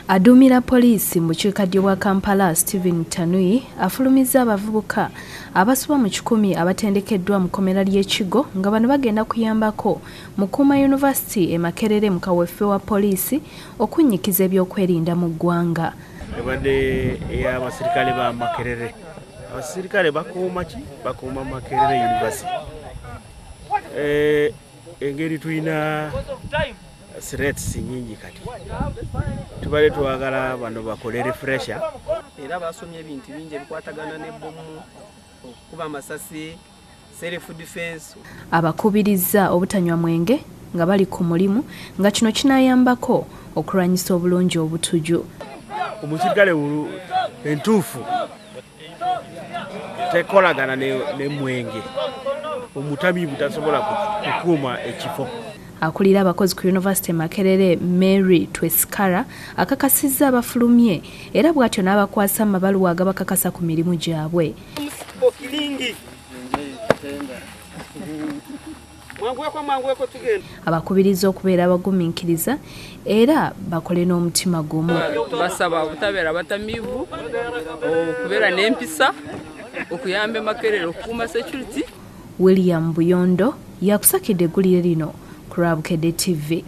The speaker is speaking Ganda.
Aduumira poliisi mu bukiikaddyo bwa Kampala Stephen Tanui afulumizza abavubuka abasoba mu 100 abatendekeddwa mu kkomera ly'ekigo nga bano bagenda kuyambako mu Kuuma University e Makerere mu kaweefube wa poliisi okunnyikiza ebyokwerinda mu ggwanga. Ebadde ey'abasirikale ba Makerere. Abasirikale bakuuma ki? Bakuuma Makerere University. Engeri tulina threats nyingi kati tubale twagala bano bakole refresher. Era basomye ebintu bingi ebikwatagana n'ebbomu, okukuba amasasi, self defense. Abakubirizza obutanywa mwenge nga bali ku mulimu nga kino kinayambako okulwanyisa obulungi obutuju. Omusirikale entuufu tekolagana ne mwenge, omutamiivu tasobola kukuuma ekifo. Akulira abakozi ku University Makerere Mary Twesikara akakasizza abafulumye era bw'atyo n'abakwasa amabaluwa agabakakasa ku mirimu gyabwe. Abakubiriza okubeera abagumiikiriza era bakole n'omutima gumu. Basaba obutabeera batamiivu, okubeera n'empisa, okuyamba Makerere okukuuma security. William Buyondo yakusakidde eggulire lino ku Bukedde TV.